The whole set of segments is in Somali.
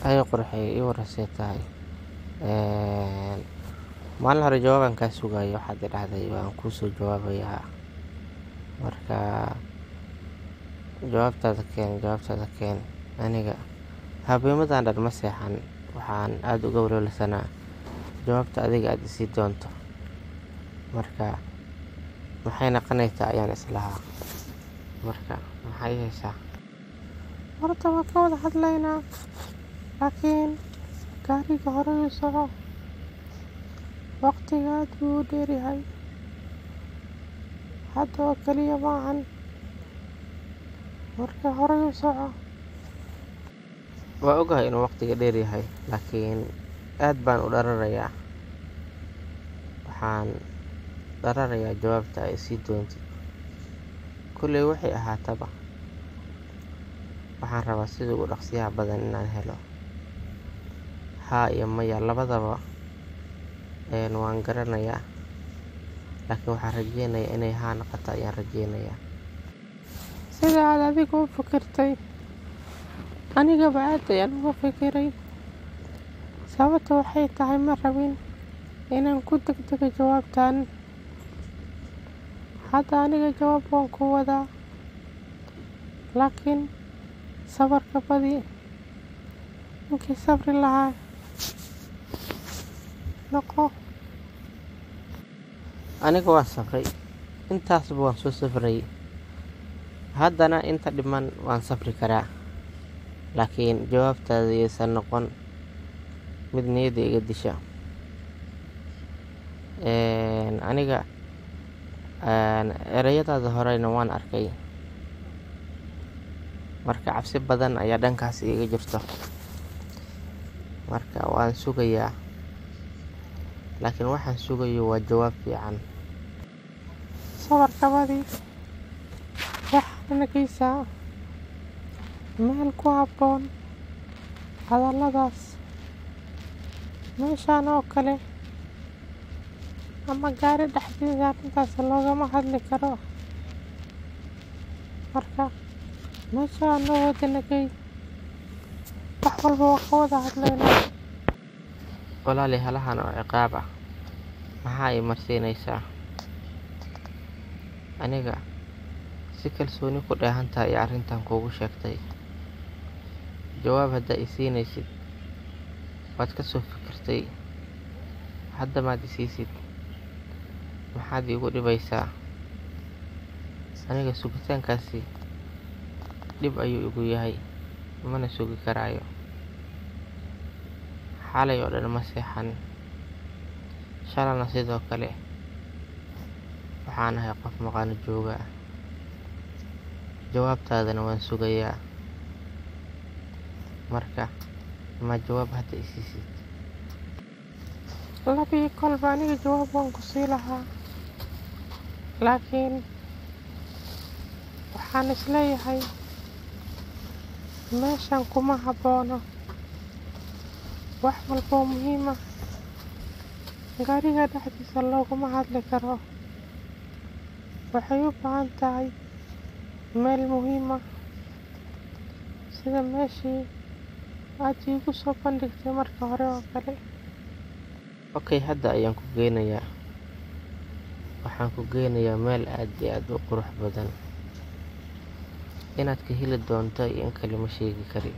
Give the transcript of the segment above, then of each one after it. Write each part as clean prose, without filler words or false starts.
Haye qurxey, ii warasee tahay. Maalin hore jawaabaan kaa sugayay, waxaad i dhahday waan kuu soo jawaabayaa. Marka jawaabtaada keen, jawaabtaada keen. Aniga habeenadan dhan ma seexan, waxaan aad uga walwalsanaa jawaabta adiga aad isii doonto. Marka maxay noqonaysaa ayaan islahaa. Marka maxay haysaa? Horta waan ka wada hadlaynaa, laakiin gaariga hore u soco. Waqtiga aad buu u dheeryahay. Hadda oo kaliya maahan. Marka hore u soco. Waa ogahay inuu waqtiga dheer yahay, laakiin aad baan u dhararayaa. Waxaan dhararayaa jawaabta ay sii doontid. Kulley waxay ahaataba. Waxaan rabaa sida ugu dhaqsiyaha badan inaan helo. Haa iyo maya labadaba waan garanayaa. Laakiin waxaan rajeynayaa inay haa noqoto ayaan rajeynayaa. Sida aad adigu u fikirtay, anigaba aad ayaan uga fikiray. Sababtu waxay tahay ma rabin inaan ku degdego jawaabtan. Hadda aniga jawaab waan ku wadaa, laakiin sabarka badi. Ninkii sabri lahaa noqo. Aniga waan safray. Intaasba waan soo safray. Haddana inta dhiman waan safri karaa. Laakiin jawaabtaada yaysan noqon mid niyadda iga disha. Aniga erayadaada horeyna waan arkay. Marka cabsi badan ayaa dhankaas iiga jirto. Marka waan sugayaa. Laakiin waxaan sugayo waa jawaab fiican. Sabarka badi. Waxaad nageysaa meel ku habboon hadalladaas. Meeshaan oo kale ama gaari dhexdiisa arrintaas loogama hadli karo. Marka meeshaan noo wada nagey. Wax walba waan ka wada hadlaynaa. Walaalay, halahan oo ciqaab ah maxaa i marsiinaysaa? Aniga si kalsooni ku dheehan tahay ayaa arrintan kuugu sheegtay. Jawaab haddaa i siinaysid, waad ka soo fikirtay. Hadda maad i siisid. Maxaad iigu dhibaysaa? Aniga sugitaankaasi dhib ayuu igu yahay, mana sugi karaayo. Xalay oo dhan ma seexan. Shalana sidoo kale. Waxaan ahay qof maqano jooga ah. Jawaabtaadana waan sugayaa. Marka ma jawaab hadda i siisid? Labii kolba aniga jawaab waan ku sii lahaa. Laakiin waxaan isleeyahay meeshan kuma haboono. Wax walba oo muhiim ah gaariga dhexdiisa looguma hadli karo. Waxay u baahan tahay meel muhiim ah sida meeshii aad iigu soo bandhigtay marka hore oo kale. Okay, hadda ayaan ku geynayaa. Waxaan ku geynayaa meel aad iyo aad u qurux badan. Inaad ka heli doonto iyo in kale ma sheegi kari.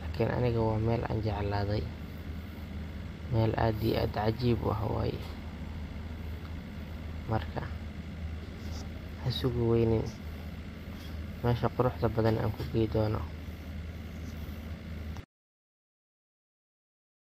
Laakiin aniga waa meel aan jeclaaday. Meel aad iyo aad cajiib u ah waaye. Marka ha sugi weynin meesha quruxda badan aan ku gey doono.